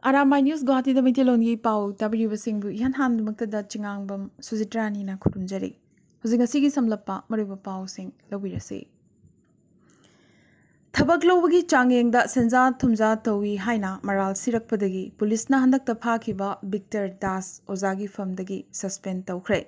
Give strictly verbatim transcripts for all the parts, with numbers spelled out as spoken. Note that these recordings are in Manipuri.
ꯑꯔꯥꯝꯕꯥꯏ ꯅ꯭ꯌꯨꯁ ꯒꯨꯋꯥꯍꯥꯇꯤꯗ ꯃꯩꯇꯩꯂꯣꯟꯒꯤ ꯄꯥꯎ ꯇꯥꯕꯤꯔꯤꯕꯁꯤꯡꯕꯨ ꯏꯍꯥꯟ ꯍꯥꯟꯕꯃꯛꯇꯗ ꯆꯤꯉꯥꯡꯕꯝ ꯁꯨꯖꯤꯇ꯭ꯔꯥꯅꯤꯅ ꯈꯨꯔꯨꯝꯖꯔꯤ꯫ ꯍꯧꯖꯤꯛ ꯉꯁꯤꯒꯤ ꯁꯝꯂꯞꯄ ꯃꯔꯨꯑꯣꯏꯕ ꯄꯥꯎꯁꯤꯡ ꯂꯧꯕꯤꯔꯁꯤ꯫ ꯊꯕꯛ ꯂꯧꯕꯒꯤ ꯆꯥꯡꯌꯦꯡꯗ ꯁꯦꯟꯖꯥ ꯊꯨꯝꯖꯥ ꯇꯧꯏ ꯍꯥꯏꯅ ꯃꯔꯥꯜ ꯁꯤꯔꯛꯄꯗꯒꯤ ꯄꯨꯂꯤꯁꯅ ꯍꯟꯗꯛꯇ ꯐꯥꯈꯤꯕ ꯕꯤꯛꯇꯔ ꯗꯥꯁ ꯑꯣꯖꯥꯒꯤ ꯐꯝꯗꯒꯤ ꯁꯁꯄꯦꯟ ꯇꯧꯈ꯭ꯔꯦ꯫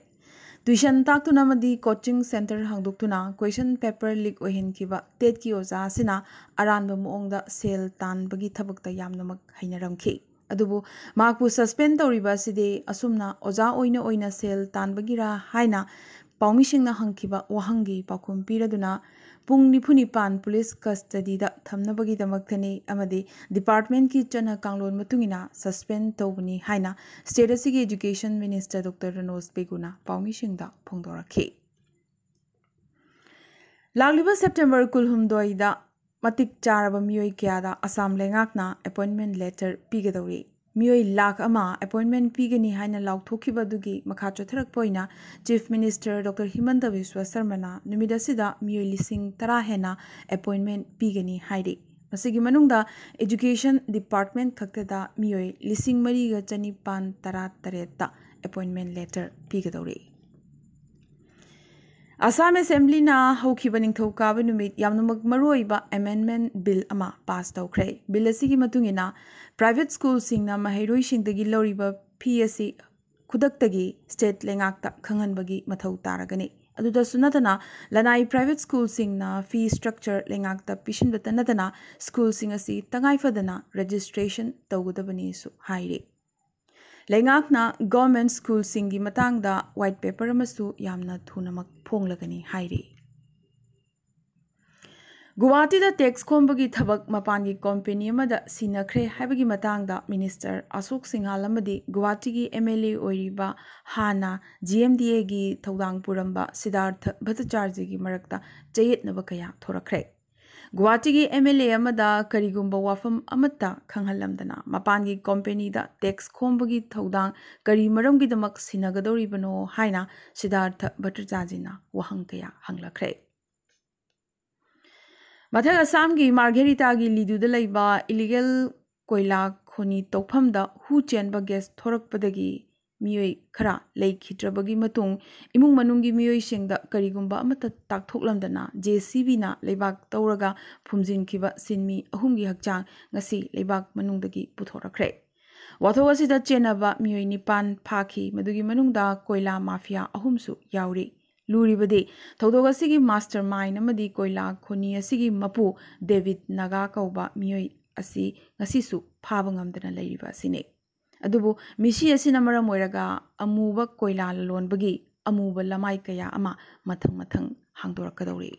ꯇ꯭ꯌꯨꯁꯟ ꯇꯥꯛꯇꯨꯅ ꯑꯃꯗꯤ ꯀꯣꯆꯤꯡ ꯁꯦꯟꯇꯔ ꯍꯥꯡꯗꯣꯛꯇꯨꯅ ꯀꯣꯏꯁꯟ ꯄꯦꯄꯔ ꯂꯤꯛ ꯑꯣꯏꯍꯟꯈꯤꯕ ꯇꯦꯠꯀꯤ ꯑꯣꯖꯥ ꯑꯁꯤꯅ ꯑꯔꯥꯟꯕ ꯃꯑꯣꯡꯗ ꯁꯦꯜ ꯇꯥꯟꯕꯒꯤ ꯊꯕꯛꯇ ꯌꯥꯝꯅꯃꯛ ꯍꯩꯅꯔꯝꯈꯤ꯫ ꯑꯗꯨꯕꯨ ꯃꯍꯥꯛꯄꯨ ꯁꯁꯄꯦꯟ ꯇꯧꯔꯤꯕ ꯑꯁꯤꯗꯤ ꯑꯁꯨꯝꯅ ꯑꯣꯖꯥ ꯑꯣꯏꯅ ꯑꯣꯏꯅ ꯁꯦꯜ ꯇꯥꯟꯕꯒꯤꯔꯥ ꯍꯥꯏꯅ ꯄꯥꯎꯃꯤꯁꯤꯡꯅ ꯍꯪꯈꯤꯕ ꯋꯥꯍꯪꯒꯤ ꯄꯥꯎꯈꯨꯝ ꯄꯤꯔꯗꯨꯅ ꯄꯨꯡ ꯅꯤꯐꯨ ꯅꯤꯄꯥꯟ ꯄꯨꯂꯤꯁ ꯀꯁꯇꯗꯤꯗ ꯊꯝꯅꯕꯒꯤꯗꯃꯛꯇꯅꯤ ꯑꯃꯗꯤ ꯗꯤꯄꯥꯔꯠꯃꯦꯟꯠꯀꯤ ꯆꯠꯅ ꯀꯥꯡꯂꯣꯟ ꯃꯇꯨꯡ ꯏꯟꯅ ꯁꯁꯄꯦꯟ ꯇꯧꯕꯅꯤ ꯍꯥꯏꯅ ꯁ꯭ꯇꯦꯠ ꯑꯁꯤꯒꯤ ꯑꯦꯖꯨꯀꯦꯁꯟ ꯃꯤꯅꯤꯁꯇꯔ ꯗꯣꯛꯇꯔ ꯔꯅꯣꯖ ꯄꯦꯒꯨꯅ ꯄꯥꯎꯃꯤꯁꯤꯡꯗ ꯐꯣꯡꯗꯣꯔꯛꯈꯤ꯫ ꯂꯥꯛꯂꯤꯕ ꯁꯦꯞꯇꯦꯝꯕꯔ ꯀꯨꯟꯍꯨꯝꯗꯣꯏꯗ ꯃꯇꯤꯛ ꯆꯥꯔꯕ ꯃꯤꯑꯣꯏ ꯀꯌꯥꯗ ꯑꯁꯥꯝ ꯂꯩꯉꯥꯛꯅ ꯑꯦꯄꯣꯏꯟꯃꯦꯟꯠ ꯂꯦꯇꯔ ꯄꯤꯒꯗꯧꯔꯤ꯫ ꯃꯤꯑꯣꯏ ꯂꯥꯈ ꯑꯃ ꯑꯦꯄꯣꯏꯟꯃꯦꯟꯠ ꯄꯤꯒꯅꯤ ꯍꯥꯏꯅ ꯂꯥꯎꯊꯣꯛꯈꯤꯕ ꯑꯗꯨꯒꯤ ꯃꯈꯥ ꯆꯠꯊꯔꯛꯄ ꯑꯣꯏꯅ ꯆꯤꯐ ꯃꯤꯅꯤꯁꯇꯔ ꯗꯣꯛꯇꯔ ꯍꯤꯃꯟꯇ ꯕꯤꯁ꯭ꯋ ꯁꯔꯃꯅ ꯅꯨꯃꯤꯠ ꯑꯁꯤꯗ ꯃꯤꯑꯣꯏ ꯂꯤꯁꯤꯡ ꯇꯔꯥ ꯍꯦꯟꯅ ꯑꯦꯄꯣꯏꯟꯃꯦꯟꯠ ꯄꯤꯒꯅꯤ ꯍꯥꯏꯔꯤ꯫ ꯃꯁꯤꯒꯤ ꯃꯅꯨꯡꯗ ꯑꯦꯖꯨꯀꯦꯁꯟ ꯗꯤꯄꯥꯔꯠꯃꯦꯟꯠ ꯈꯛꯇꯗ ꯃꯤꯑꯣꯏ ꯂꯤꯁꯤꯡ ꯃꯔꯤꯒ ꯆꯅꯤꯄꯥꯟ ꯇꯔꯥ ꯇꯔꯦꯠꯇ ꯑꯦꯄꯣꯏꯟꯃꯦꯟꯠ ꯂꯦꯇꯔ ꯄꯤꯒꯗꯧꯔꯤ꯫ ꯑꯁꯥꯝ ꯑꯦꯁꯦꯝꯕ꯭ꯂꯤꯅ ꯍꯧꯈꯤꯕ ꯅꯤꯡꯊꯧꯀꯥꯕ ꯅꯨꯃꯤꯠ ꯌꯥꯝꯅꯃꯛ ꯃꯔꯨꯑꯣꯏꯕ ꯑꯦꯃꯦꯟꯗꯃꯦꯟꯠ ꯕꯤꯜ ꯑꯃ ꯄꯥꯁ ꯇꯧꯈ꯭ꯔꯦ꯫ ꯕꯤꯜ ꯑꯁꯤꯒꯤ ꯃꯇꯨꯡ ꯏꯟꯅ ꯄ꯭ꯔꯥꯏꯚꯦꯠ ꯁ꯭ꯀꯨꯜꯁꯤꯡꯅ ꯃꯍꯩꯔꯣꯏꯁꯤꯡꯗꯒꯤ ꯂꯧꯔꯤꯕ ꯐꯤ ꯑꯁꯤ ꯈꯨꯗꯛꯇꯒꯤ ꯁ꯭ꯇꯦꯠ ꯂꯩꯉꯥꯛꯇ ꯈꯪꯍꯟꯕꯒꯤ ꯃꯊꯧ ꯇꯥꯔꯒꯅꯤ꯫ ꯑꯗꯨꯗꯁꯨ ꯅꯠꯇꯅ ꯂꯅꯥꯏ ꯄ꯭ꯔꯥꯏꯚꯦꯠ ꯁ꯭ꯀꯨꯜꯁꯤꯡꯅ ꯐꯤ ꯁ꯭ꯇ꯭ꯔꯛꯆꯔ ꯂꯩꯉꯥꯛꯇ ꯄꯤꯁꯤꯟꯕꯇ ꯅꯠꯇꯅ ꯁ꯭ꯀꯨꯜꯁꯤꯡ ꯑꯁꯤ ꯇꯉꯥꯏꯐꯗꯅ ꯔꯦꯖꯤꯁꯇ꯭ꯔꯦꯁꯟ ꯇꯧꯒꯗꯕꯅꯤꯁꯨ ꯍꯥꯏꯔꯤ꯫ ꯂꯩꯉꯥꯛꯅ ꯒꯣꯔꯃꯦꯟꯠ ꯁ꯭ꯀꯨꯜꯁꯤꯡꯒꯤ ꯃꯇꯥꯡꯗ ꯋꯥꯏꯠ ꯄꯦꯄꯔ ꯑꯃꯁꯨ ꯌꯥꯝꯅ ꯊꯨꯅꯃꯛ ꯐꯣꯡꯂꯒꯅꯤ ꯍꯥꯏꯔꯤ꯫ ꯒꯨꯋꯥꯍꯥꯇꯤꯗ ꯇꯦꯛꯁ ꯈꯣꯝꯕꯒꯤ ꯊꯕꯛ ꯃꯄꯥꯟꯒꯤ ꯀꯣꯝꯄꯦꯅꯤ ꯑꯃꯗ ꯁꯤꯟꯅꯈ꯭ꯔꯦ ꯍꯥꯏꯕꯒꯤ ꯃꯇꯥꯡꯗ ꯃꯤꯅꯤꯁꯇꯔ ꯑꯁꯣꯛ ꯁꯤꯡꯍꯥꯜ ꯑꯃꯗꯤ ꯒꯨꯋꯥꯍꯥꯇꯤꯒꯤ ꯑꯦꯝ ꯑꯦꯜ ꯑꯦ ꯑꯣꯏꯔꯤꯕ ꯍꯥꯟꯅ ꯖꯤ ꯑꯦꯝ ꯗꯤ ꯑꯦꯒꯤ ꯊꯧꯗꯥꯡ ꯄꯨꯔꯝꯕ ꯁꯤꯗꯥꯔꯊ ꯚꯠꯇꯆꯥꯔꯖꯤꯒꯤ ꯃꯔꯛꯇ ꯆꯌꯦꯠꯅꯕ ꯀꯌꯥ ꯊꯣꯔꯛꯈ꯭ꯔꯦ꯫ ꯒꯨꯋꯥꯍꯥꯇꯤꯒꯤ ꯑꯦꯝ ꯑꯦꯜ ꯑꯦ ꯑꯃꯗ ꯀꯔꯤꯒꯨꯝꯕ ꯋꯥꯐꯝ ꯑꯃꯠꯇ ꯈꯪꯍꯜꯂꯝꯗꯅ ꯃꯄꯥꯟꯒꯤ ꯀꯣꯝꯄꯦꯅꯤꯗ ꯇꯦꯛꯁ ꯈꯣꯝꯕꯒꯤ ꯊꯧꯗꯥꯡ ꯀꯔꯤ ꯃꯔꯝꯒꯤꯗꯃꯛ ꯁꯤꯟꯅꯒꯗꯧꯔꯤꯕꯅꯣ ꯍꯥꯏꯅ ꯁꯤꯗꯥꯔꯊ ꯚꯠꯇꯆꯥꯔꯖꯤꯅ ꯋꯥꯍꯪ ꯀꯌꯥ ꯍꯪꯂꯛꯈ꯭ꯔꯦ꯫ ꯃꯊꯛ ꯑꯁꯥꯝꯒꯤ ꯃꯥꯔꯘꯦꯔꯤꯇꯥꯒꯤ ꯂꯤꯗꯨꯗ ꯂꯩꯕ ꯏꯂꯤꯒꯦꯜ ꯀꯣꯏꯂꯥ ꯈꯣꯅꯤ ꯇꯧꯐꯝꯗ ꯍꯨ ꯆꯦꯟꯕ ꯒ꯭ꯌꯥꯁ ꯊꯣꯔꯛꯄꯗꯒꯤ ꯃꯤꯑꯣꯏ ꯈꯔ ꯂꯩꯈꯤꯗ꯭ꯔꯕꯒꯤ ꯃꯇꯨꯡ, ꯏꯃꯨꯡ ꯃꯅꯨꯡꯒꯤ ꯃꯤꯑꯣꯏꯁꯤꯡꯗ ꯀꯔꯤꯒꯨꯝꯕ ꯑꯃꯠꯇ ꯇꯥꯛꯊꯣꯛꯂꯝꯗꯅ ꯖꯦ ꯁꯤ ꯕꯤꯅ ꯂꯩꯕꯥꯛ ꯇꯧꯔꯒ ꯐꯨꯝꯖꯤꯟꯈꯤꯕ ꯁꯤꯟꯃꯤ ꯑꯍꯨꯝꯒꯤ ꯍꯛꯆꯥꯡ ꯉꯁꯤ ꯂꯩꯕꯥꯛ ꯃꯅꯨꯡꯗꯒꯤ ꯄꯨꯊꯣꯔꯛꯈ꯭ꯔꯦ꯫ ꯋꯥꯊꯣꯛ ꯑꯁꯤꯗ ꯆꯦꯟꯅꯕ ꯃꯤꯑꯣꯏ ꯅꯤꯄꯥꯟ ꯐꯥꯈꯤ, ꯃꯗꯨꯒꯤ ꯃꯅꯨꯡꯗ ꯀꯣꯏꯂꯥ ꯃꯥꯐꯤꯌꯥ ꯑꯍꯨꯝꯁꯨ ꯌꯥꯎꯔꯤ꯫ ꯂꯨꯔꯤꯕꯗꯤ ꯊꯧꯗꯣꯛ ꯑꯁꯤꯒꯤ ꯃꯥꯁꯇꯔ ꯃꯥꯏꯟ ꯑꯃꯗꯤ ꯀꯣꯏꯂꯥ ꯈꯣꯅꯤ ꯑꯁꯤꯒꯤ ꯃꯄꯨ ꯗꯦꯕꯤꯗ ꯅꯥꯒꯥ ꯀꯧꯕ ꯃꯤꯑꯣꯏ ꯑꯁꯤ ꯉꯁꯤꯁꯨ ꯐꯥꯕ ꯉꯝꯗꯅ ꯂꯩꯔꯤꯕ ꯑꯁꯤꯅꯤ꯫ ꯑꯗꯨꯕꯨ ꯃꯤꯁꯤ ꯑꯁꯤꯅ ꯃꯔꯝ ꯑꯣꯏꯔꯒ ꯑꯃꯨꯕ ꯀꯣꯏꯂꯥ ꯂꯂꯣꯟꯕꯒꯤ ꯑꯃꯨꯕ ꯂꯃꯥꯏ ꯀꯌꯥ ꯑꯃ ꯃꯊꯪ ꯃꯊꯪ ꯍꯥꯡꯗꯣꯔꯛꯀꯗꯧꯔꯤ꯫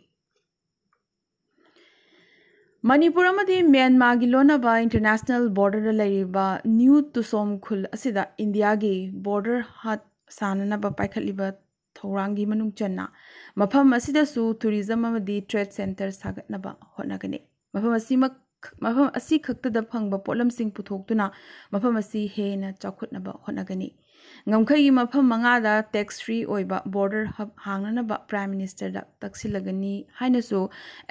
ꯃꯅꯤꯄꯨꯔ ꯑꯃꯗꯤ ꯃ꯭ꯌꯥꯟꯃꯥꯔꯒꯤ ꯂꯣꯟꯅꯕ ꯏꯟꯇꯔꯅꯦꯁꯅꯦꯜ ꯕꯣꯔꯗꯔꯗ ꯂꯩꯔꯤꯕ ꯅ꯭ꯌꯨ ꯇꯨꯁꯣꯝ ꯈꯨꯜ ꯑꯁꯤꯗ ꯏꯟꯗꯤꯌꯥꯒꯤ ꯕꯣꯔꯗꯔ ꯍꯠ ꯁꯥꯅꯅꯕ ꯄꯥꯏꯈꯠꯂꯤꯕ ꯊꯧꯔꯥꯡꯒꯤ ꯃꯅꯨꯡ ꯆꯟꯅ ꯃꯐꯝ ꯑꯁꯤꯗꯁꯨ ꯇꯨꯔꯤꯖꯝ ꯑꯃꯗꯤ ꯇ꯭ꯔꯦꯗ ꯁꯦꯟꯇꯔ ꯁꯥꯒꯠꯅꯕ ꯍꯣꯠꯅꯒꯅꯤ꯫ ꯃꯐꯝ ꯑꯁꯤꯃꯛ, ꯃꯐꯝ ꯑꯁꯤ ꯈꯛꯇꯗ ꯐꯪꯕ ꯄꯣꯠꯂꯝꯁꯤꯡ ꯄꯨꯊꯣꯛꯇꯨꯅ ꯃꯐꯝ ꯑꯁꯤ ꯍꯦꯟꯅ ꯆꯥꯎꯈꯠꯅꯕ ꯍꯣꯠꯅꯒꯅꯤ꯫ ꯉꯝꯈꯩꯒꯤ ꯃꯐꯝ ꯃꯉꯥꯗ ꯇꯦꯛꯁ ꯐ꯭ꯔꯤ ꯑꯣꯏꯕ ꯕꯣꯔꯗꯔ ꯍꯕ ꯍꯥꯡꯅꯅꯕ ꯄ꯭ꯔꯥꯏꯝ ꯃꯤꯅꯤꯁꯇꯔꯗ ꯇꯛꯁꯤꯜꯂꯒꯅꯤ ꯍꯥꯏꯅꯁꯨ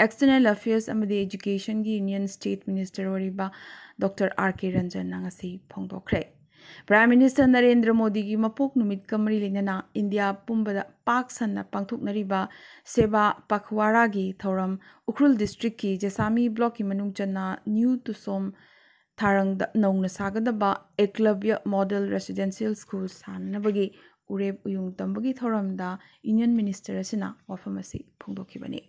ꯑꯦꯛꯁꯇꯔꯅꯦꯜ ꯑꯐꯤꯌꯔꯁ ꯑꯃꯗꯤ ꯑꯦꯖꯨꯀꯦꯁꯟꯒꯤ ꯌꯨꯅꯤꯌꯟ ꯁ꯭ꯇꯦꯠ ꯃꯤꯅꯤꯁꯇꯔ ꯑꯣꯏꯔꯤꯕ ꯗꯣꯛꯇꯔ ꯑꯥꯔ ꯀꯦ ꯔꯟꯖꯟꯅ ꯉꯁꯤ ꯐꯣꯡꯗꯣꯛꯈ꯭ꯔꯦ꯫ ꯄ꯭ꯔꯥꯏꯝ ꯃꯤꯅꯤꯁꯇꯔ ꯅꯔꯦꯟꯗ꯭ꯔ ꯃꯣꯗꯤꯒꯤ ꯃꯄꯣꯛ ꯅꯨꯃꯤꯠꯀ ꯃꯔꯤ ꯂꯩꯅꯅ ꯏꯟꯗꯤꯌꯥ ꯄꯨꯝꯕꯗ ꯄꯥꯛ ꯁꯟꯅ ꯄꯥꯡꯊꯣꯛꯅꯔꯤꯕ ꯁꯦꯕꯥ ꯄꯈꯋꯥꯔꯥꯒꯤ ꯊꯧꯔꯝ ꯎꯈ꯭ꯔꯨꯜ ꯗꯤꯁꯇ꯭ꯔꯤꯛꯀꯤ ꯖꯦꯁꯥꯃꯤ ꯕ꯭ꯂꯣꯛꯀꯤ ꯃꯅꯨꯡ ꯆꯟꯅ ꯅ꯭ꯌꯨ ꯇꯨꯁꯣꯝ ꯊꯥꯔꯪꯗ ꯅꯧꯅ ꯁꯥꯒꯗꯕ ꯑꯦꯀꯂꯕ꯭ꯌ ꯃꯣꯗꯦꯜ ꯔꯦꯁꯤꯗꯦꯟꯁꯤꯌꯦꯜ ꯁ꯭ꯀꯨꯜ ꯁꯥꯅꯅꯕꯒꯤ ꯎꯔꯦꯞ ꯎꯌꯨꯡ ꯇꯝꯕꯒꯤ ꯊꯧꯔꯝꯗ ꯌꯨꯅꯤꯌꯟ ꯃꯤꯅꯤꯁꯇꯔ ꯑꯁꯤꯅ ꯋꯥꯐꯝ ꯑꯁꯤ ꯐꯣꯡꯗꯣꯛꯈꯤꯕꯅꯤ꯫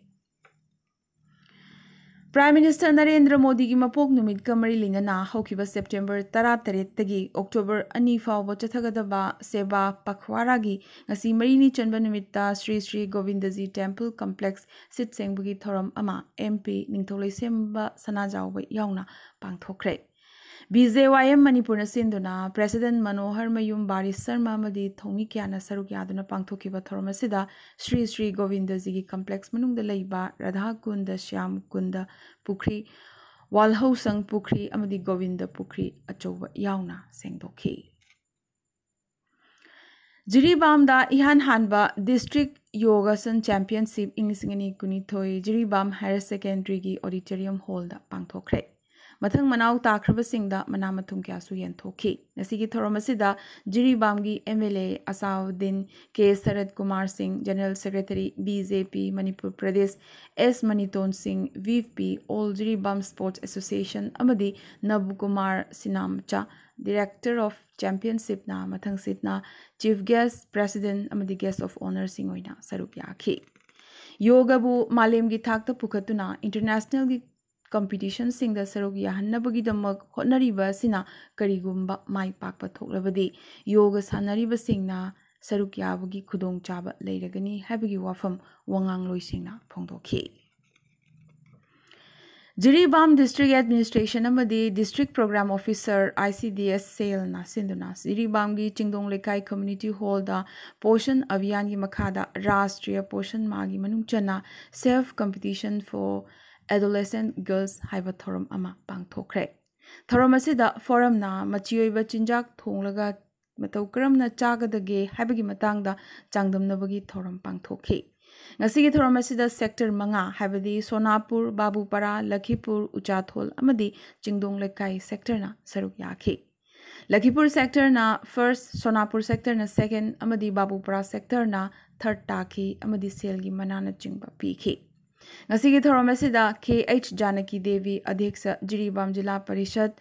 ꯄ꯭ꯔꯥꯏꯝ ꯃꯤꯅꯤꯁꯇꯔ ꯅꯔꯦꯟꯗ꯭ꯔ ꯃꯣꯗꯤꯒꯤ ꯃꯄꯣꯛ ꯅꯨꯃꯤꯠꯀ ꯃꯔꯤ ꯂꯩꯅꯅ ꯍꯧꯈꯤꯕ ꯁꯦꯞꯇꯦꯝꯕꯔ ꯇꯔꯥꯇꯔꯦꯠꯇꯒꯤ ꯑꯣꯛꯇꯣꯕꯔ ꯑꯅꯤ ꯐꯥꯎꯕ ꯆꯠꯊꯒꯗꯕ ꯁꯦꯕꯥ ꯄꯈꯋꯥꯔꯥꯒꯤ ꯉꯁꯤ ꯃꯔꯤꯅꯤ ꯆꯟꯕ ꯅꯨꯃꯤꯠꯇ ꯁ꯭ꯔꯤ ꯁ꯭ꯔꯤ ꯒꯣꯕꯤꯟꯗꯖꯤ ꯇꯦꯝꯄꯜ ꯀꯝꯄ꯭ꯂꯦꯛꯁ ꯁꯤꯠ ꯁꯦꯡꯕꯒꯤ ꯊꯧꯔꯝ ꯑꯃ ꯑꯦꯝ ꯄꯤ ꯅꯤꯡꯊꯧ ꯂꯩꯁꯦꯝꯕ ꯁꯅꯥꯖꯥꯎꯕ ꯌꯥꯎꯅ ꯄꯥꯡꯊꯣꯛꯈ꯭ꯔꯦ꯫ ꯕꯤ ꯖꯦ ꯋꯥꯏ ꯑꯦꯝ ꯃꯅꯤꯄꯨꯔꯅ ꯁꯤꯟꯗꯨꯅ ꯄ꯭ꯔꯦꯁꯤꯗꯦꯟꯠ ꯃꯅꯣꯍꯔ ꯃꯌꯨꯝ ꯕꯥꯔꯤꯁ ꯁꯔꯃ ꯑꯃꯗꯤ ꯊꯧꯃꯤ ꯀꯌꯥꯅ ꯁꯔꯨꯛ ꯌꯥꯗꯨꯅ ꯄꯥꯡꯊꯣꯛꯈꯤꯕ ꯊꯧꯔꯝ ꯑꯁꯤꯗ ꯁ꯭ꯔꯤ ꯁ꯭ꯔꯤ ꯒꯣꯕꯤꯟꯗꯖꯤꯒꯤ ꯀꯝꯄ꯭ꯂꯦꯛꯁ ꯃꯅꯨꯡꯗ ꯂꯩꯕ ꯔꯥꯙꯥ ꯀꯨꯟꯗ, ꯁ꯭ꯌꯥꯝ ꯀꯨꯟꯗ ꯄꯨꯈ꯭ꯔꯤ, ꯋꯥꯜꯍꯧꯁꯪ ꯄꯨꯈ꯭ꯔꯤ ꯑꯃꯗꯤ ꯒꯣꯕꯤꯟꯗ ꯄꯨꯈ꯭ꯔꯤ ꯑꯆꯧꯕ ꯌꯥꯎꯅ ꯁꯦꯡꯗꯣꯛꯈꯤ꯫ ꯖꯤꯔꯤꯕꯥꯝꯗ ꯏꯍꯥꯟ ꯍꯥꯟꯕ ꯗꯤꯁꯇ꯭ꯔꯤꯛ ꯌꯣꯒꯥꯁꯟ ꯆꯦꯝꯄꯤꯌꯟꯁꯤꯞ ꯏꯪ ꯂꯤꯁꯤꯡ ꯑꯅꯤ ꯀꯨꯟꯅꯤꯊꯣꯏ ꯖꯤꯔꯤꯕꯥꯝ ꯍꯥꯌꯔ ꯁꯦꯀꯦꯟꯗꯔꯤꯒꯤ ꯑꯣꯗꯤꯇꯣꯔꯤꯌꯝ ꯍꯣꯜꯗ ꯄꯥꯡꯊꯣꯛꯈ꯭ꯔꯦ꯫ ꯃꯊꯪ ꯃꯅꯥꯎ ꯇꯥꯈ꯭ꯔꯕꯁꯤꯡꯗ ꯃꯅꯥ ꯃꯊꯨꯝ ꯀꯌꯥꯁꯨ ꯌꯦꯟꯊꯣꯛꯈꯤ꯫ ꯉꯁꯤꯒꯤ ꯊꯧꯔꯝ ꯑꯁꯤꯗ ꯖꯤꯔꯤꯕꯥꯝꯒꯤ M L A ꯑꯁꯥꯎꯗꯤꯟ K, ꯁꯔꯠ ꯀꯨꯃꯥꯔ ꯁꯤꯡ, General Secretary B J P Manipur Pradesh, S ꯃꯅꯤꯇꯣꯟ ꯁꯤꯡ, V P All Jiribam Sports Association ꯑꯃꯗꯤ ꯅꯕꯨ Kumar ꯁꯤꯅꯥꯝꯆꯥ, Director of Championshipꯅ ꯃꯊꯪꯁꯤꯠꯅ Chief Guest, President ꯑꯃꯗꯤ Guest of Honourꯁꯤꯡ ꯑꯣꯏꯅ ꯁꯔꯨꯛ ꯌꯥꯈꯤ꯫ ꯌꯣꯒꯕꯨ ꯃꯥꯂꯦꯝꯒꯤ ꯊꯥꯛꯇ ꯄꯨꯈꯠꯇꯨꯅ internationalꯒꯤ competitionꯁꯤꯡꯗ ꯁꯔꯨꯛ ꯌꯥꯍꯟꯅꯕꯒꯤꯗꯃꯛ ꯍꯣꯠꯅꯔꯤꯕ ꯑꯁꯤꯅ ꯀꯔꯤꯒꯨꯝꯕ ꯃꯥꯏ ꯄꯥꯛꯄ ꯊꯣꯛꯂꯕꯗꯤ ꯌꯣꯒ ꯁꯥꯟꯅꯔꯤꯕꯁꯤꯡꯅ ꯁꯔꯨꯛ ꯌꯥꯕꯒꯤ ꯈꯨꯗꯣꯡꯆꯥꯕ ꯂꯩꯔꯒꯅꯤ ꯍꯥꯏꯕꯒꯤ ꯋꯥꯐꯝ ꯋꯥꯉꯥꯡꯂꯣꯏꯁꯤꯡꯅ ꯐꯣꯡꯗꯣꯛꯈꯤ꯫ ꯖꯤꯔꯤꯕꯥꯝ District Administration ꯑꯃꯗꯤ District Program Officer I C D S cellꯅ ꯁꯤꯟꯗꯨꯅ ꯖꯤꯔꯤꯕꯥꯝꯒꯤ ꯆꯤꯡꯗꯣꯡ ꯂꯩꯀꯥꯏ community hallꯗ ꯄꯣꯁꯟ ꯑꯚꯤꯌꯥꯟꯒꯤ ꯃꯈꯥꯗ ꯔꯥꯁꯇ꯭ꯔꯤꯌ ꯄꯣꯁꯟ ꯃꯥꯍꯒꯤ ꯃꯅꯨꯡ ꯆꯟꯅ Self Competition for Adolescent Girls ꯍꯥꯏꯕ ꯊꯧꯔꯝ ꯑꯃ ꯄꯥꯡꯊꯣꯛꯈ꯭ꯔꯦ꯫ ꯊꯧꯔꯝ ꯑꯁꯤꯗ forumꯅ ꯃꯆꯤ ꯑꯣꯏꯕ ꯆꯤꯟꯖꯥꯛ ꯊꯣꯡꯂꯒ ꯃꯇꯧ ꯀꯔꯝꯅ ꯆꯥꯒꯗꯒꯦ ꯍꯥꯏꯕꯒꯤ ꯃꯇꯥꯡꯗ ꯆꯥꯡꯗꯝꯅꯕꯒꯤ ꯊꯧꯔꯝ ꯄꯥꯡꯊꯣꯛꯈꯤ꯫ ꯉꯁꯤꯒꯤ ꯊꯧꯔꯝ ꯑꯁꯤꯗ sector ꯃꯉꯥ, ꯍꯥꯏꯕꯗꯤ ꯁꯣꯅꯥꯄꯨꯔ, ꯕꯥꯕꯨꯄꯥꯔꯥ, ꯂꯈꯤꯄꯨꯔ, ꯎꯆꯥꯊꯣꯜ ꯑꯃꯗꯤ ꯆꯤꯡꯗꯣꯡ ꯂꯩꯀꯥꯏ sectorꯅ ꯁꯔꯨꯛ ꯌꯥꯈꯤ꯫ ꯂꯈꯤꯄꯨꯔ sectorꯅ first, ꯁꯣꯅꯥꯄꯨꯔ sectorꯅ second ꯑꯃꯗꯤ ꯕꯥꯕꯨꯄꯥꯔꯥ sectorꯅ third ꯇꯥꯈꯤ ꯑꯃꯗꯤ ꯁꯦꯜꯒꯤ ꯃꯅꯥꯅꯆꯤꯡꯕ ꯄꯤꯈꯤ꯫ ꯉꯁꯤꯒꯤ ꯊꯧꯔꯝ ꯑꯁꯤꯗ K H Janaki Devi, ꯑꯙ꯭ꯌꯛꯁ, Jiribam zila parishad,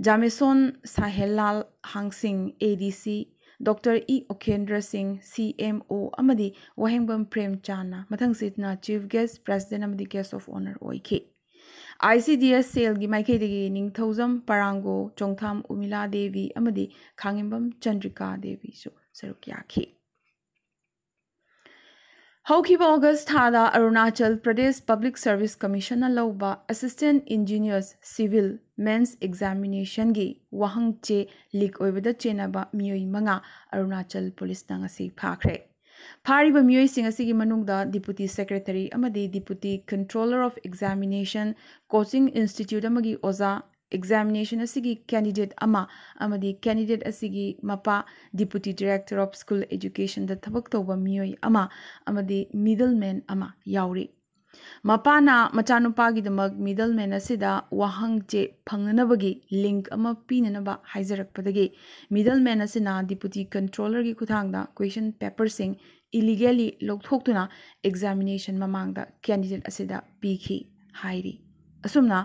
ꯖꯥꯃꯦꯁꯣꯟ ꯁꯥꯍꯦꯜꯂꯥꯜ ꯍꯥꯡꯁꯤꯡ, A D C, Doctor E ꯑꯣꯈꯦꯟꯗ꯭ꯔ ꯁꯤꯡ, C M O, ꯑꯃꯗꯤ ꯋꯥꯍꯦꯡꯕꯝ ꯄ꯭ꯔꯦꯝꯆꯥꯟꯅ ꯃꯊꯪꯁꯤꯠꯅ Chief Guest, President ꯑꯃꯗꯤ Guest of Honour ꯑꯣꯏꯈꯤ꯫ I C D S cellꯒꯤ ꯃꯥꯏꯀꯩꯗꯒꯤ ꯅꯤꯡꯊꯧꯖꯝ ꯄꯔꯥꯡꯒꯣ, ꯆꯣꯡꯊꯥꯝ ꯎꯃꯤꯂꯥ ꯗꯦꯕꯤ ꯑꯃꯗꯤ ꯈꯥꯉꯦꯝꯕꯝ ꯆꯟꯗ꯭ꯔꯤꯀꯥ ꯗꯦꯕꯤꯁꯨ ꯁꯔꯨꯛ ꯌꯥꯈꯤ꯫ ꯍꯧꯈꯤꯕ August ꯊꯥꯗ ꯑꯔꯨꯅꯥꯆꯜ ꯄ꯭ꯔꯗꯦꯁ Public Service Commissionꯅ ꯂꯧꯕ Assistant Engineers Civil Mains Examinationꯒꯤ ꯋꯥꯍꯪ ꯆꯦ leak ꯑꯣꯏꯕꯗ ꯆꯦꯟꯅꯕ ꯃꯤꯑꯣꯏ ꯃꯉꯥ ꯑꯔꯨꯅꯥꯆꯜ ꯄꯨꯂꯤꯁꯅ ꯉꯁꯤ ꯐꯥꯈ꯭ꯔꯦ꯫ ꯐꯥꯔꯤꯕ ꯃꯤꯑꯣꯏꯁꯤꯡ ꯑꯁꯤꯒꯤ ꯃꯅꯨꯡꯗ Deputy Secretary ꯑꯃꯗꯤ Deputy Controller of Examination, coaching institute ꯑꯃꯒꯤ ꯑꯣꯖꯥ, examination ꯑꯁꯤꯒꯤ candidate ꯑꯃ ꯑꯃꯗꯤ candidate ꯑꯁꯤꯒꯤ ꯃꯄꯥ, Deputy Director of School Educationꯗ ꯊꯕꯛ ꯇꯧꯕ ꯃꯤꯑꯣꯏ ꯑꯃ ꯑꯃꯗꯤ middleman ꯑꯃ ꯌꯥꯎꯔꯤ꯫ ꯃꯄꯥꯅ ꯃꯆꯥꯅꯨꯄꯥꯒꯤꯗꯃꯛ ꯃꯤꯗꯜꯃꯦꯟ ꯑꯁꯤꯗ ꯋꯥꯍꯪ ꯆꯦ ꯐꯪꯅꯅꯕꯒꯤ ꯂꯤꯡꯛ ꯑꯃ ꯄꯤꯅꯅꯕ ꯍꯥꯏꯖꯔꯛꯄꯗꯒꯤ, ꯃꯤꯗꯜꯃꯦꯟ ꯑꯁꯤꯅ ꯗꯤꯄꯨꯇꯤ ꯀꯟꯇ꯭ꯔꯣꯂꯔꯒꯤ ꯈꯨꯠꯊꯥꯡꯗ ꯀ꯭ꯋꯦꯁꯟ ꯄꯦꯄꯔꯁꯤꯡ ꯏꯂꯤꯒꯦꯂꯤ ꯂꯧꯊꯣꯛꯇꯨꯅ ꯑꯦꯛꯖꯥꯃꯤꯅꯦꯁꯟ ꯃꯃꯥꯡꯗ ꯀꯦꯟꯗꯤꯗꯦꯠ ꯑꯁꯤꯗ ꯄꯤꯈꯤ ꯍꯥꯏꯔꯤ꯫ ꯑꯁꯨꯝꯅ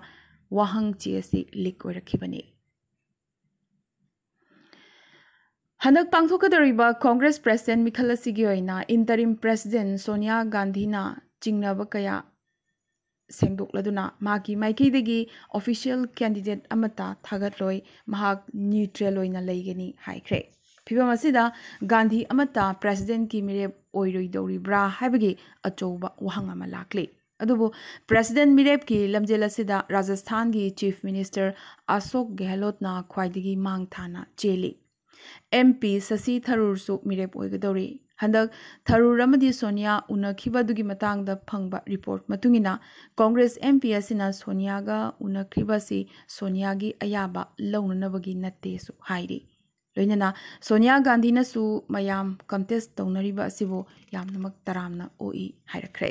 ꯋꯥꯍꯪ ꯆꯦ ꯑꯁꯤ ꯂꯤꯛ ꯑꯣꯏꯔꯛꯈꯤꯕꯅꯤ꯫ ꯍꯟꯗꯛ ꯄꯥꯡꯊꯣꯛꯀꯗꯧꯔꯤꯕ ꯀꯣꯡꯒ꯭ꯔꯦꯁ ꯄ꯭ꯔꯦꯁꯤꯗꯦꯟ ꯃꯤꯈꯜ ꯑꯁꯤꯒꯤ ꯑꯣꯏꯅ ꯏꯟꯇꯔꯤꯝ ꯄ꯭ꯔꯦꯁꯤꯗꯦꯟ ꯁꯣꯅꯤꯌꯥ ꯒꯥꯟꯙꯤꯅ ꯆꯤꯡꯅꯕ ꯀꯌꯥ ꯁꯦꯡꯗꯣꯛꯂꯗꯨꯅ ꯃꯍꯥꯛꯀꯤ ꯃꯥꯏꯀꯩꯗꯒꯤ ꯑꯣꯐꯤꯁꯤꯌꯦꯜ ꯀꯦꯟꯗꯤꯗꯦꯠ ꯑꯃꯠꯇ ꯊꯥꯒꯠꯂꯣꯏ, ꯃꯍꯥꯛ ꯅ꯭ꯌꯨꯇ꯭ꯔꯦꯜ ꯑꯣꯏꯅ ꯂꯩꯒꯅꯤ ꯍꯥꯏꯈ꯭ꯔꯦ꯫ ꯐꯤꯕꯝ ꯑꯁꯤꯗ ꯒꯥꯟꯙꯤ ꯑꯃꯠꯇ ꯄ꯭ꯔꯦꯁꯤꯗꯦꯟꯠꯀꯤ ꯃꯤꯔꯦꯞ ꯑꯣꯏꯔꯣꯏꯗꯧꯔꯤꯕ꯭ꯔꯥ ꯍꯥꯏꯕꯒꯤ ꯑꯆꯧꯕ ꯋꯥꯍꯪ ꯑꯃ ꯂꯥꯛꯂꯤ꯫ ꯑꯗꯨꯕꯨ ꯄ꯭ꯔꯦꯁꯤꯗꯦꯟꯠ ꯃꯤꯔꯦꯞꯀꯤ ꯂꯝꯖꯦꯜ ꯑꯁꯤꯗ ꯔꯥꯖꯁꯊꯥꯟꯒꯤ ꯆꯤꯐ ꯃꯤꯅꯤꯁꯇꯔ ꯑꯁꯣꯛ ꯒꯦꯍꯂꯣꯠꯅ ꯈ꯭ꯋꯥꯏꯗꯒꯤ ꯃꯥꯡ ꯊꯥꯅ ꯆꯦꯜꯂꯤ꯫ ꯑꯦꯝ ꯄꯤ ꯁꯁꯤ ꯊꯔꯨꯔꯁꯨ ꯃꯤꯔꯦꯞ ꯑꯣꯏꯒꯗꯧꯔꯤ꯫ ꯍꯟꯗꯛ ꯊꯔꯨꯔ ꯑꯃꯗꯤ ꯁꯣꯅꯤꯌꯥ ꯎꯅꯈꯤꯕ ꯑꯗꯨꯒꯤ ꯃꯇꯥꯡꯗ ꯐꯪꯕ ꯔꯤꯄꯣꯔꯠ ꯃꯇꯨꯡꯏꯟꯅ, ꯀꯣꯡꯒ꯭ꯔꯦꯁ ꯑꯦꯝ ꯄꯤ ꯑꯁꯤꯅ ꯁꯣꯅꯤꯌꯥꯒ ꯎꯅꯈ꯭ꯔꯤꯕ ꯑꯁꯤ ꯁꯣꯅꯤꯌꯥꯒꯤ ꯑꯌꯥꯕ ꯂꯧꯅꯅꯕꯒꯤ ꯅꯠꯇꯦꯁꯨ ꯍꯥꯏꯔꯤ꯫ ꯂꯣꯏꯅꯅ ꯁꯣꯅꯤꯌꯥ ꯒꯥꯟꯙꯤꯅꯁꯨ ꯃꯌꯥꯝ ꯀꯟꯇꯦꯁ ꯇꯧꯅꯔꯤꯕ ꯑꯁꯤꯕꯨ ꯌꯥꯝꯅꯃꯛ ꯇꯔꯥꯝꯅ ꯑꯣꯛꯏ ꯍꯥꯏꯔꯛꯈ꯭ꯔꯦ꯫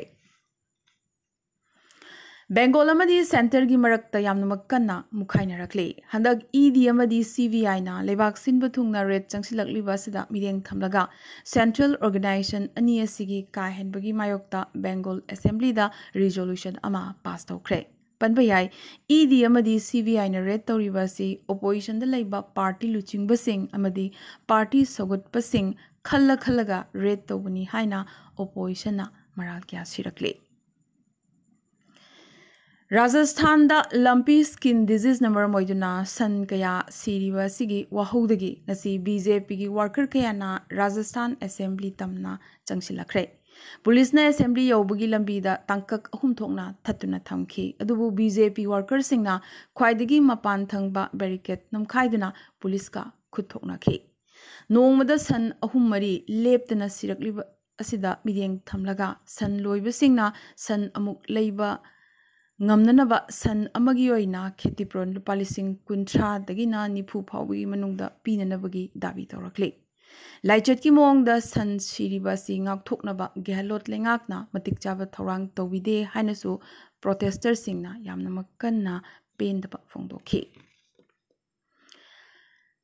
ꯕꯦꯡꯒꯣꯜ ꯑꯃꯗꯤ ꯁꯦꯟꯇꯔꯒꯤ ꯃꯔꯛꯇ ꯌꯥꯝꯅꯃꯛ ꯀꯟꯅ ꯃꯨꯛꯈꯥꯏꯅꯔꯛꯂꯤ꯫ ꯍꯟꯗꯛ ꯏ ꯗꯤ ꯑꯃꯗꯤ ꯁꯤ ꯕꯤ ꯑꯥꯏꯅ ꯂꯩꯕꯥꯛ ꯁꯤꯟꯕ ꯊꯨꯡꯅ ꯔꯦꯠ ꯆꯪꯁꯤꯜꯂꯛꯂꯤꯕ ꯑꯁꯤꯗ ꯃꯤꯠꯌꯦꯡ ꯊꯝꯂꯒ, ꯁꯦꯟꯇ꯭ꯔꯦꯜ ꯑꯣꯔꯒꯅꯥꯏꯖꯦꯁꯟ ꯑꯅꯤ ꯑꯁꯤꯒꯤ ꯀꯥ ꯍꯦꯟꯕꯒꯤ ꯃꯥꯌꯣꯛꯇ ꯕꯦꯡꯒꯣꯜ ꯑꯦꯁꯦꯝꯕ꯭ꯂꯤꯗ ꯔꯤꯖꯣꯂꯨꯁꯟ ꯑꯃ ꯄꯥꯁ ꯇꯧꯈ꯭ꯔꯦ꯫ ꯄꯟꯕ ꯌꯥꯏ, ꯏ ꯗꯤ ꯑꯃꯗꯤ ꯁꯤ ꯕꯤ ꯑꯥꯏꯅ ꯔꯦꯠ ꯇꯧꯔꯤꯕ ꯑꯁꯤ ꯑꯣꯄꯣꯖꯤꯁꯟꯗ ꯂꯩꯕ ꯄꯥꯔꯇꯤ ꯂꯨꯆꯤꯡꯕꯁꯤꯡ ꯑꯃꯗꯤ ꯄꯥꯔꯇꯤ ꯁꯧꯒꯠꯄꯁꯤꯡ ꯈꯜꯂ ꯈꯜꯂꯒ ꯔꯦꯠ ꯇꯧꯕꯅꯤ ꯍꯥꯏꯅ ꯑꯣꯄꯣꯖꯤꯁꯟꯅ ꯃꯔꯥꯜ ꯀꯌꯥ ꯁꯤꯔꯛꯂꯤ꯫ ꯔꯥꯖꯁꯊꯥꯟꯗ ꯂꯝꯄꯤ ꯁ꯭ꯀꯤꯟ ꯗꯤꯖꯤꯖꯅ ꯃꯔꯝ ꯑꯣꯏꯗꯨꯅ ꯁꯟ ꯀꯌꯥ ꯁꯤꯔꯤꯕ ꯑꯁꯤꯒꯤ ꯋꯥꯍꯧꯗꯒꯤ ꯉꯁꯤ ꯕꯤ ꯖꯦ ꯄꯤꯒꯤ ꯋꯥꯔꯀꯔ ꯀꯌꯥꯅ ꯔꯥꯖꯁꯊꯥꯟ ꯑꯦꯁꯦꯝꯕ꯭ꯂꯤ ꯇꯝꯅ ꯆꯪꯁꯤꯜꯂꯛꯈ꯭ꯔꯦ꯫ ꯄꯨꯂꯤꯁꯅ ꯑꯦꯁꯦꯝꯕ꯭ꯂꯤ ꯌꯧꯕꯒꯤ ꯂꯝꯕꯤꯗ ꯇꯥꯡꯀꯛ ꯑꯍꯨꯝ ꯊꯣꯛꯅ ꯊꯠꯇꯨꯅ ꯊꯝꯈꯤ꯫ ꯑꯗꯨꯕꯨ ꯕꯤ ꯖꯦ ꯄꯤ ꯋꯥꯔꯀꯔꯁꯤꯡꯅ ꯈ꯭ꯋꯥꯏꯗꯒꯤ ꯃꯄꯥꯟ ꯊꯪꯕ ꯕꯦꯔꯤꯀꯦꯗ ꯅꯝꯈꯥꯏꯗꯨꯅ ꯄꯨꯂꯤꯁꯀ ꯈꯨꯠ ꯊꯣꯛꯅꯈꯤ꯫ ꯅꯣꯡꯃꯗ ꯁꯟ ꯑꯍꯨꯝ ꯃꯔꯤ ꯂꯦꯞꯇꯅ ꯁꯤꯔꯛꯂꯤꯕ ꯑꯁꯤꯗ ꯃꯤꯠꯌꯦꯡ ꯊꯝꯂꯒ, ꯁꯟ ꯂꯣꯏꯕꯁꯤꯡꯅ ꯁꯟ ꯑꯃꯨꯛ ꯂꯩꯕ ꯉꯝꯅꯅꯕ ꯁꯟ ꯑꯃꯒꯤ ꯑꯣꯏꯅ ꯈꯦꯇꯤꯄꯨꯔꯣꯟ ꯂꯨꯄꯥ ꯂꯤꯁꯤꯡ ꯀꯨꯟꯊ꯭ꯔꯥꯗꯒꯤꯅ ꯅꯤꯐꯨ ꯐꯥꯎꯕꯒꯤ ꯃꯅꯨꯡꯗ ꯄꯤꯅꯅꯕꯒꯤ ꯗꯥꯕꯤ ꯇꯧꯔꯛꯂꯤ꯫ ꯂꯥꯏꯆꯠꯀꯤ ꯃꯑꯣꯡꯗ ꯁꯟ ꯁꯤꯔꯤꯕ ꯑꯁꯤ ꯉꯥꯛꯊꯣꯛꯅꯕ ꯒꯦꯍꯂꯣꯠ ꯂꯩꯉꯥꯛꯅ ꯃꯇꯤꯛ ꯆꯥꯕ ꯊꯧꯔꯥꯡ ꯇꯧꯕꯤꯗꯦ ꯍꯥꯏꯅꯁꯨ ꯄ꯭ꯔꯣꯇꯦꯁꯇꯔꯁꯤꯡꯅ ꯌꯥꯝꯅꯃꯛ ꯀꯟꯅ ꯄꯦꯟꯗꯕ ꯐꯣꯡꯗꯣꯛꯈꯤ꯫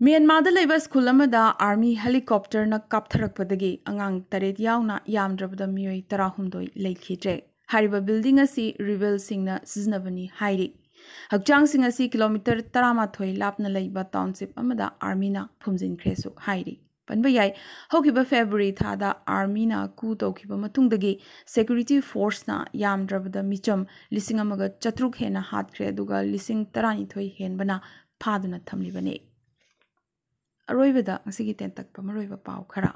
ꯃ꯭ꯌꯥꯟꯃꯥꯔꯗ ꯂꯩꯕ ꯁ꯭ꯀꯨꯜ ꯑꯃꯗ ꯑꯥꯔꯃꯤ ꯍꯦꯂꯤꯀꯣꯞꯇꯔꯅ ꯀꯥꯞꯊꯔꯛꯄꯗꯒꯤ ꯑꯉꯥꯡ ꯇꯔꯦꯠ ꯌꯥꯎꯅ ꯌꯥꯝꯗ꯭ꯔꯕꯗ ꯃꯤꯑꯣꯏ ꯇꯔꯥꯍꯨꯝꯗꯣꯏ ꯂꯩꯈꯤꯗ꯭ꯔꯦ꯫ ꯍꯥꯏꯔꯤꯕ ꯕꯤꯜꯗꯤꯡ ꯑꯁꯤ ꯔꯤꯕꯦꯜꯁꯤꯡꯅ ꯁꯤꯖꯤꯟꯅꯕꯅꯤ ꯍꯥꯏꯔꯤ꯫ ꯍꯛꯆꯥꯡꯁꯤꯡ ꯑꯁꯤ ꯀꯤꯂꯣꯃꯤꯇꯔ ꯇꯔꯥꯃꯥꯊꯣꯏ ꯂꯥꯞꯅ ꯂꯩꯕ ꯇꯥꯎꯟꯁꯤꯞ ꯑꯃꯗ ꯑꯥꯔꯃꯤꯅ ꯐꯨꯝꯖꯤꯟꯈ꯭ꯔꯦꯁꯨ ꯍꯥꯏꯔꯤ꯫ ꯄꯟꯕ ꯌꯥꯏ, ꯍꯧꯈꯤꯕ ꯐꯦꯕ꯭ꯔꯨꯋꯥꯔꯤ ꯊꯥꯗ ꯑꯥꯔꯃꯤꯅ ꯀꯨ ꯇꯧꯈꯤꯕ ꯃꯇꯨꯡꯗꯒꯤ ꯁꯦꯀ꯭ꯌꯨꯔꯤꯇꯤ ꯐꯣꯔꯁꯅ ꯌꯥꯝꯗ꯭ꯔꯕꯗ ꯃꯤꯆꯝ ꯂꯤꯁꯤꯡ ꯑꯃꯒ ꯆꯥꯇ꯭ꯔꯨꯛ ꯍꯦꯟꯅ ꯍꯥꯠꯈ꯭ꯔꯦ, ꯑꯗꯨꯒ ꯂꯤꯁꯤꯡ ꯇꯔꯥꯅꯤꯊꯣꯏ ꯍꯦꯟꯕꯅ ꯐꯥꯗꯨꯅ ꯊꯝꯂꯤꯕꯅꯤ꯫ ꯑꯔꯣꯏꯕꯗ ꯉꯁꯤꯒꯤ ꯇꯦꯟꯇꯛꯄ ꯃꯔꯨꯑꯣꯏꯕ ꯄꯥꯎ ꯈꯔ꯫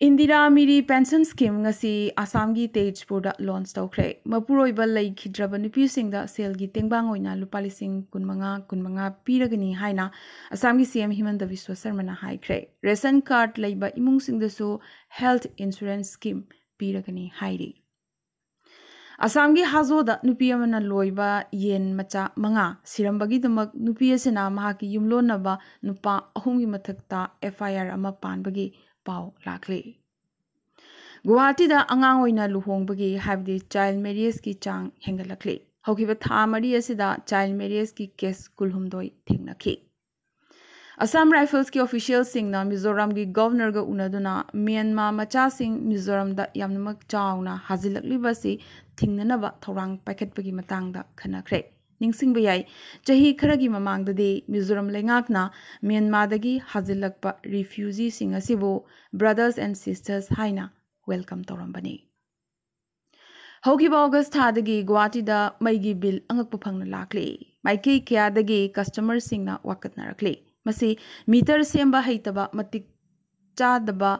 ꯏꯟꯗꯤꯔꯥ ꯃꯤꯔꯤ ꯄꯦꯟꯁꯟ ꯁ꯭ꯀꯤꯝ ꯉꯁꯤ ꯑꯁꯥꯝꯒꯤ ꯇꯦꯖꯄꯨꯔꯗ ꯂꯣꯟꯆ ꯇꯧꯈ꯭ꯔꯦ꯫ ꯃꯄꯨꯔꯣꯏꯕ ꯂꯩꯈꯤꯗ꯭ꯔꯕ ꯅꯨꯄꯤꯁꯤꯡꯗ ꯁꯦꯜꯒꯤ ꯇꯦꯡꯕꯥꯡ ꯑꯣꯏꯅ ꯂꯨꯄꯥ ꯂꯤꯁꯤꯡ ꯀꯨꯟꯃꯉꯥ, ꯀꯨꯟꯃꯉꯥ ꯄꯤꯔꯒꯅꯤ ꯍꯥꯏꯅ ꯑꯁꯥꯝꯒꯤ ꯁꯤ ꯑꯦꯝ ꯍꯤꯃꯟꯇ ꯕꯤꯁ꯭ꯋ ꯁꯔꯃꯅ ꯍꯥꯏꯈ꯭ꯔꯦ꯫ ꯔꯦꯁꯟ ꯀꯥꯔꯗ ꯂꯩꯕ ꯏꯃꯨꯡꯁꯤꯡꯗꯁꯨ ꯍꯦꯜꯊ ꯏꯟꯁꯨꯔꯦꯟꯁ ꯁ꯭ꯀꯤꯝ ꯄꯤꯔꯒꯅꯤ ꯍꯥꯏꯔꯤ꯫ ꯑꯁꯥꯝꯒꯤ ꯍꯥꯖꯣꯗ ꯅꯨꯄꯤ ꯑꯃꯅ ꯂꯣꯏꯕ ꯌꯦꯟ ꯃꯆꯥ ꯃꯉꯥ ꯁꯤꯔꯝꯕꯒꯤꯗꯃꯛ ꯅꯨꯄꯤ ꯑꯁꯤꯅ ꯃꯍꯥꯛꯀꯤ ꯌꯨꯝꯂꯣꯟꯅꯕ ꯅꯨꯄꯥ ꯑꯍꯨꯝꯒꯤ ꯃꯊꯛꯇ ꯑꯦꯐ ꯑꯥꯏ ꯑꯥꯔ ꯑꯃ ꯄꯥꯟꯕꯒꯤ ꯄꯥꯎ ꯂꯥꯛꯂꯤ꯫ ꯒꯨꯋꯥꯍꯥꯇꯤꯗ ꯑꯉꯥꯡ ꯑꯣꯏꯅ ꯂꯨꯍꯣꯡꯕꯒꯤ, ꯍꯥꯏꯕꯗꯤ ꯆꯥꯏꯜ ꯃꯦꯔꯤꯌꯦꯖꯀꯤ ꯆꯥꯡ ꯍꯦꯟꯒꯠꯂꯛꯂꯤ꯫ ꯍꯧꯈꯤꯕ ꯊꯥ ꯃꯔꯤ ꯑꯁꯤꯗ ꯆꯥꯏꯜ ꯃꯦꯔꯤꯌꯦꯖꯀꯤ ꯀꯦꯁ ꯀꯨꯟꯍꯨꯝꯗꯣꯏ ꯊꯦꯡꯅꯈꯤ꯫ ꯑꯁꯥꯝ ꯔꯥꯏꯐꯜꯁꯀꯤ ꯑꯣꯐꯤꯁꯤꯌꯦꯜꯁꯤꯡꯅ ꯃꯤꯖꯣꯔꯥꯝꯒꯤ ꯒꯕꯔꯅꯔꯒ ꯎꯅꯗꯨꯅ ꯃ꯭ꯌꯥꯟꯃꯥꯔ ꯃꯆꯥꯁꯤꯡ ꯃꯤꯖꯣꯔꯥꯝꯗ ꯌꯥꯝꯅꯃꯛ ꯆꯥꯎꯅ ꯍꯥꯖꯤꯜꯂꯛꯂꯤꯕ ꯑꯁꯤ ꯊꯤꯡꯅꯅꯕ ꯊꯧꯔꯥꯡ ꯄꯥꯏꯈꯠꯄꯒꯤ ꯃꯇꯥꯡꯗ ꯈꯟꯅꯈ꯭ꯔꯦ꯫ ꯅꯤꯡꯁꯤꯡꯕ ꯌꯥꯏ, ꯆꯍꯤ ꯈꯔꯒꯤ ꯃꯃꯥꯡꯗꯗꯤ ꯃꯤꯖꯣꯔꯥꯝ ꯂꯩꯉꯥꯛꯅ ꯃ꯭ꯌꯥꯟꯃꯥꯔꯗꯒꯤ ꯍꯥꯖꯤꯜꯂꯛꯄ ꯔꯤꯐ꯭ꯌꯨꯖꯤꯁꯤꯡ ꯑꯁꯤꯕꯨ brothers and sisters ꯍꯥꯏꯅ ꯋꯦꯜꯀꯝ ꯇꯧꯔꯝꯕꯅꯤ꯫ ꯍꯧꯈꯤꯕ ꯑꯣꯒꯁ ꯊꯥꯗꯒꯤ ꯒꯨꯋꯥꯍꯥꯇꯤꯗ ꯃꯩꯒꯤ ꯕꯤꯜ ꯑꯉꯛꯄ ꯐꯪꯅ ꯂꯥꯛꯂꯤ꯫ ꯃꯥꯏꯀꯩ ꯀꯌꯥꯗꯒꯤ ꯀꯁꯇꯃꯔꯁꯤꯡꯅ ꯋꯥꯀꯠꯅꯔꯛꯂꯤ꯫ ꯃꯁꯤ ꯃꯤꯇꯔ ꯁꯦꯝꯕ ꯍꯩꯇꯕ, ꯃꯇꯤꯛ ꯆꯥꯗꯕ,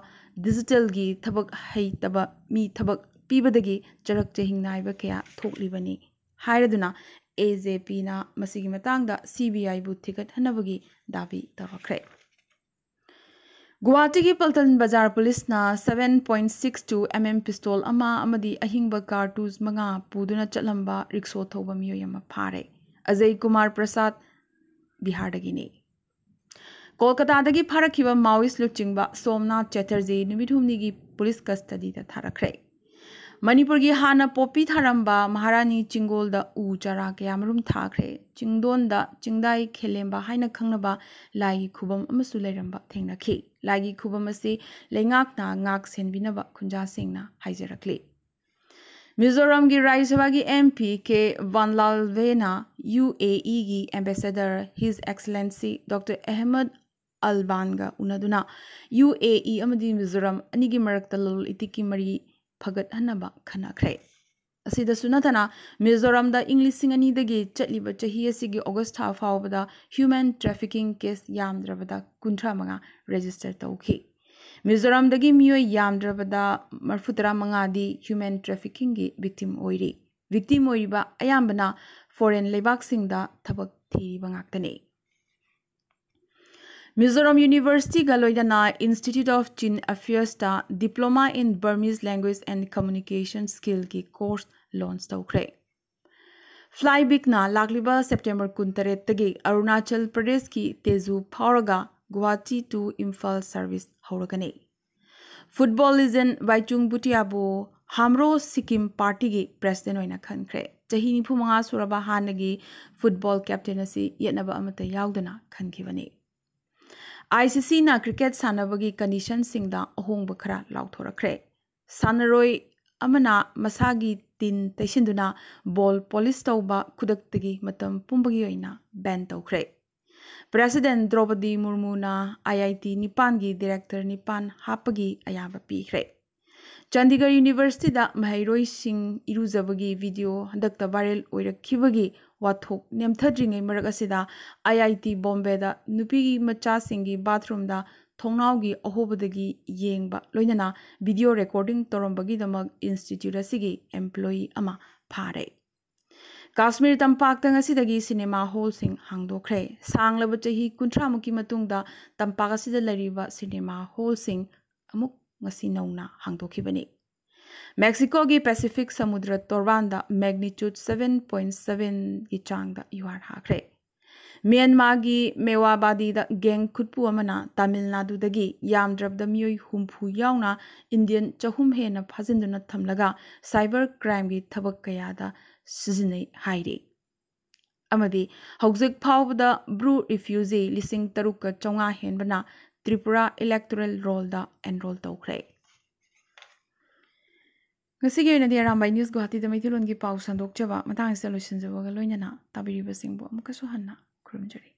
ꯗꯤꯖꯤꯇꯦꯜꯒꯤ ꯊꯕꯛ ꯍꯩꯇꯕ ꯃꯤ ꯊꯕꯛ ꯄꯤꯕꯗꯒꯤ ꯆꯔꯛ ꯆꯍꯤꯡ ꯅꯥꯏꯕ ꯀꯌꯥ ꯊꯣꯛꯂꯤꯕꯅꯤ ꯍꯥꯏꯔꯗꯨꯅ ꯑꯦ ꯖꯦ ꯄꯤꯅ ꯃꯁꯤꯒꯤ ꯃꯇꯥꯡꯗ ꯁꯤ ꯕꯤ ꯑꯥꯏꯕꯨ ꯊꯤꯒꯠꯍꯟꯅꯕꯒꯤ ꯗꯥꯕꯤ ꯇꯧꯔꯛꯈ꯭ꯔꯦ꯫ ꯒꯨꯋꯥꯍꯥꯇꯤꯒꯤ ꯄꯜꯇꯟ ꯕꯖꯥꯔ ꯄꯨꯂꯤꯁꯅ seven point six two M M pistol ꯑꯃ ꯑꯃꯗꯤ ꯑꯍꯤꯡꯕ ꯀꯥꯔꯇꯨꯖ ꯃꯉꯥ ꯄꯨꯗꯨꯅ ꯆꯠꯂꯝꯕ ꯔꯤꯛꯁꯣ ꯊꯧꯕ ꯃꯤꯑꯣꯏ ꯑꯃ ꯐꯥꯔꯦ꯫ ꯑꯖꯌ ꯀꯨꯃꯥꯔ ꯄ꯭ꯔꯁꯥꯗ, ꯕꯤꯍꯥꯔꯗꯒꯤꯅꯤ꯫ ꯀꯣꯜꯀꯇꯥꯗꯒꯤ ꯐꯥꯔꯛꯈꯤꯕ ꯃꯥꯑꯣꯏꯁ ꯂꯨꯆꯤꯡꯕ ꯁꯣꯝꯅꯥꯊ ꯆꯦꯇꯔꯖꯤ ꯅꯨꯃꯤꯠ ꯍꯨꯝꯅꯤꯒꯤ ꯄꯨꯂꯤꯁ ꯀꯁꯇꯗꯤꯗ ꯊꯥꯔꯛꯈ꯭ꯔꯦ꯫ ꯃꯅꯤꯄꯨꯔꯒꯤ ꯍꯥꯟꯅ ꯄꯣꯄꯤ ꯊꯥꯔꯝꯕ ꯃꯍꯥꯔꯥꯅꯤ ꯆꯤꯡꯒꯣꯜꯗ ꯎ ꯆꯥꯔꯥ ꯀꯌꯥꯃꯔꯨꯝ ꯊꯥꯈ꯭ꯔꯦ꯫ ꯆꯤꯡꯗꯣꯟꯗ ꯆꯤꯡꯗꯥꯏ ꯈꯦꯂꯦꯝꯕ ꯍꯥꯏꯅ ꯈꯪꯅꯕ ꯂꯥꯏꯒꯤ ꯈꯨꯕꯝ ꯑꯃꯁꯨ ꯂꯩꯔꯝꯕ ꯊꯦꯡꯅꯈꯤ꯫ ꯂꯥꯏꯒꯤ ꯈꯨꯕꯝ ꯑꯁꯤ ꯂꯩꯉꯥꯛꯅ ꯉꯥꯛ ꯁꯦꯟꯕꯤꯅꯕ ꯈꯨꯟꯖꯥꯁꯤꯡꯅ ꯍꯥꯏꯖꯔꯛꯂꯤ꯫ ꯃꯤꯖꯣꯔꯥꯝꯒꯤ ꯔꯥꯖ꯭ꯌ ꯁꯚꯥꯒꯤ MP ꯀꯦ ꯕꯟꯂꯥꯜꯚꯦꯅ UAE ꯒꯤ Ambassador His Excellency Doctor Ahmad ꯑꯜꯕꯥꯟꯒ ꯎꯅꯗꯨꯅ UAE ꯑꯃꯗꯤ ꯃꯤꯖꯣꯔꯥꯝ ꯑꯅꯤꯒꯤ ꯃꯔꯛꯇ ꯂꯂꯣꯟ ꯏꯇꯤꯛꯀꯤ ꯃꯔꯤ ꯐꯒꯠꯍꯟꯅꯕ ꯈꯟꯅꯈ꯭ꯔꯦ꯫ ꯑꯁꯤꯗꯁꯨ ꯅꯠꯇꯅ, ꯃꯤꯖꯣꯔꯥꯝꯗ ꯏꯪ ꯂꯤꯁꯤꯡ ꯑꯅꯤꯗꯒꯤ ꯆꯠꯂꯤꯕ ꯆꯍꯤ ꯑꯁꯤꯒꯤ ꯑꯣꯒꯁ ꯊꯥ ꯐꯥꯎꯕꯗ human trafficking case ꯌꯥꯝꯗ꯭ꯔꯕꯗ ꯀꯨꯟꯊ꯭ꯔꯥ ꯃꯉꯥ register ꯇꯧꯈꯤ꯫ ꯃꯤꯖꯣꯔꯥꯝꯗꯒꯤ ꯃꯤꯑꯣꯏ ꯌꯥꯝꯗ꯭ꯔꯕꯗ ꯃꯔꯤꯐꯨ ꯇꯔꯥ ꯃꯉꯥꯗꯤ human trafficking ꯒꯤ victim ꯑꯣꯏꯔꯤ꯫ Victim ꯑꯣꯏꯔꯤꯕ ꯑꯌꯥꯝꯕꯅ foreign ꯂꯩꯕꯥꯛꯁꯤꯡꯗ ꯊꯕꯛ ꯊꯤꯔꯤꯕ ꯉꯥꯛꯇꯅꯤ꯫ ꯃꯤꯖꯣꯔꯥꯝ University ꯒ ꯂꯣꯏꯅꯅ Institute of Chin Affairs ꯇ Diploma in Burmese Language and Communication Skill ꯒꯤ course launch ꯇꯧꯈ꯭ꯔꯦ꯫ Flybic ꯅ ꯂꯥꯛꯂꯤꯕ September ꯀꯨꯟꯇꯔꯦꯠꯇꯒꯤ ꯑꯔꯨꯅꯥꯆꯜ ꯄ꯭ꯔꯗꯦꯁꯀꯤ ꯇꯦꯖꯨ ꯐꯥꯎꯔꯒ Guwahati to Imphal service ꯍꯧꯔꯒꯅꯤ꯫ Football legend Bhaichung ꯚꯨꯇꯤꯌꯥꯕꯨ ꯍꯥꯝꯔꯣ Sikkim party ꯒꯤ president ꯑꯣꯏꯅ ꯈꯟꯈ꯭ꯔꯦ꯫ ꯆꯍꯤ ꯅꯤꯐꯨ ꯃꯉꯥ ꯁꯨꯔꯕ ꯍꯥꯟꯅꯒꯤ football captain ꯑꯁꯤ ꯌꯦꯠꯅꯕ ꯑꯃꯠꯇ ꯌꯥꯎꯗꯅ ꯈꯟꯈꯤꯕꯅꯤ꯫ ICC ꯅ cricket ꯁꯥꯟꯅꯕꯒꯤ condition ꯁꯤꯡꯗ ꯑꯍꯣꯡꯕ ꯈꯔ ꯂꯥꯎꯊꯣꯔꯛꯈ꯭ꯔꯦ꯫ ꯁꯥꯟꯅꯔꯣꯏ ꯑꯃꯅ ꯃꯁꯥꯒꯤ ꯇꯤꯟ ꯇꯩꯁꯤꯟꯗꯨꯅ ball polish ꯇꯧꯕ ꯈꯨꯗꯛꯇꯒꯤ ꯃꯇꯝ ꯄꯨꯝꯕꯒꯤ ꯑꯣꯏꯅ ban ꯇꯧꯈ꯭ꯔꯦ꯫ President ꯗ꯭ꯔꯧꯄꯗꯤ ꯃꯨꯔꯃꯨꯅ IIT ꯅꯤꯄꯥꯟꯒꯤ director ꯅꯤꯄꯥꯟ ꯍꯥꯞꯄꯒꯤ ꯑꯌꯥꯕ ꯄꯤꯈ꯭ꯔꯦ꯫ ꯆꯥꯟꯗꯤꯒꯔ University ꯗ ꯃꯍꯩꯔꯣꯏꯁꯤꯡ ꯏꯔꯨꯖꯕꯒꯤ video ꯍꯟꯗꯛꯇ viral ꯑꯣꯏꯔꯛꯈꯤꯕꯒꯤ ꯋꯥꯊꯣꯛ ꯅꯦꯝꯊꯗ꯭ꯔꯤꯉꯩ ꯃꯔꯛ ꯑꯁꯤꯗ, IIT ꯕꯣꯝꯕꯦꯗ ꯅꯨꯄꯤꯒꯤ ꯃꯆꯥꯁꯤꯡꯒꯤ bathroom ꯗ ꯊꯣꯡꯅꯥꯎꯒꯤ ꯑꯍꯣꯕꯗꯒꯤ ꯌꯦꯡꯕ, ꯂꯣꯏꯅꯅ video recording ꯇꯧꯔꯝꯕꯒꯤꯗꯃꯛ institute ꯑꯁꯤꯒꯤ employee ꯑꯃ ꯐꯥꯔꯦ꯫ ꯀꯥꯁꯃꯤꯔ ꯇꯝꯄꯥꯛꯇ ꯉꯁꯤꯗꯒꯤ cinema hall ꯁꯤꯡ ꯍꯥꯡꯗꯣꯛꯈ꯭ꯔꯦ꯫ ꯁꯥꯡꯂꯕ ꯆꯍꯤ ꯀꯨꯟꯊ꯭ꯔꯥ ꯃꯨꯛꯀꯤ ꯃꯇꯨꯡꯗ ꯇꯝꯄꯥꯛ ꯑꯁꯤꯗ ꯂꯩꯔꯤꯕ cinema hall ꯁꯤꯡ ꯑꯃꯨꯛ ꯉꯁꯤ ꯅꯧꯅ ꯍꯥꯡꯗꯣꯛꯈꯤꯕꯅꯤ꯫ Mexico ꯒꯤ Pacific ꯁꯃꯨꯗ꯭ꯔ ꯇꯣꯔꯕꯥꯟꯗ magnitude seven point seven ꯒꯤ ꯆꯥꯡꯗ ꯌꯨꯍꯥꯔ ꯍꯥꯈ꯭ꯔꯦ꯫ ꯃ꯭ꯌꯥꯟꯃꯥꯔꯒꯤ ꯃꯦꯋꯥꯕꯥꯗꯤꯗ ꯒꯦꯡ ꯈꯨꯠꯄꯨ ꯑꯃꯅ ꯇꯥꯃꯤꯜ ꯅꯥꯗꯨꯗꯒꯤ ꯌꯥꯝꯗ꯭ꯔꯕꯗ ꯃꯤꯑꯣꯏ ꯍꯨꯝꯐꯨ ꯌꯥꯎꯅ ꯏꯟꯗꯤꯌꯟ ꯆꯍꯨꯝ ꯍꯦꯟꯅ ꯐꯥꯖꯤꯟꯗꯨꯅ ꯊꯝꯂꯒ ꯁꯥꯏꯕꯔ ꯀ꯭ꯔꯥꯏꯝꯒꯤ ꯊꯕꯛ ꯀꯌꯥꯗ ꯁꯤꯖꯤꯟꯅꯩ ꯍꯥꯏꯔꯤ꯫ ꯑꯃꯗꯤ ꯍꯧꯖꯤꯛ ꯐꯥꯎꯕꯗ ꯕ꯭ꯔꯨ ꯔꯤꯐ꯭ꯌꯨꯖꯤ ꯂꯤꯁꯤꯡ ꯇꯔꯨꯛꯀ ꯆꯥꯝꯃꯉꯥ ꯍꯦꯟꯕꯅ ꯇ꯭ꯔꯤꯄꯨꯔꯥ ꯏꯂꯦꯛꯇꯣꯔꯦꯜ ꯔꯣꯜꯗ ꯑꯦꯟꯔꯣꯜ ꯇꯧꯈ꯭ꯔꯦ꯫ ꯉꯁꯤꯒꯤ ꯑꯣꯏꯅꯗꯤ ꯑꯔꯥꯝꯕꯥꯏ ꯅ꯭ꯌꯨꯁ ꯒꯨꯋꯥꯍꯥꯇꯤꯗ ꯃꯩꯇꯩꯂꯣꯟꯒꯤ ꯄꯥꯎ ꯁꯟꯗꯣꯛꯆꯕ ꯃꯇꯥꯡ ꯑꯁꯤꯗ ꯂꯣꯏꯁꯤꯟꯖꯕꯒ ꯂꯣꯏꯅꯅ ꯇꯥꯕꯤꯔꯤꯕꯁꯤꯡꯕꯨ ꯑꯃꯨꯛꯀꯁꯨ ꯍꯟꯅ ꯈꯨꯔꯨꯝꯖꯔꯤ꯫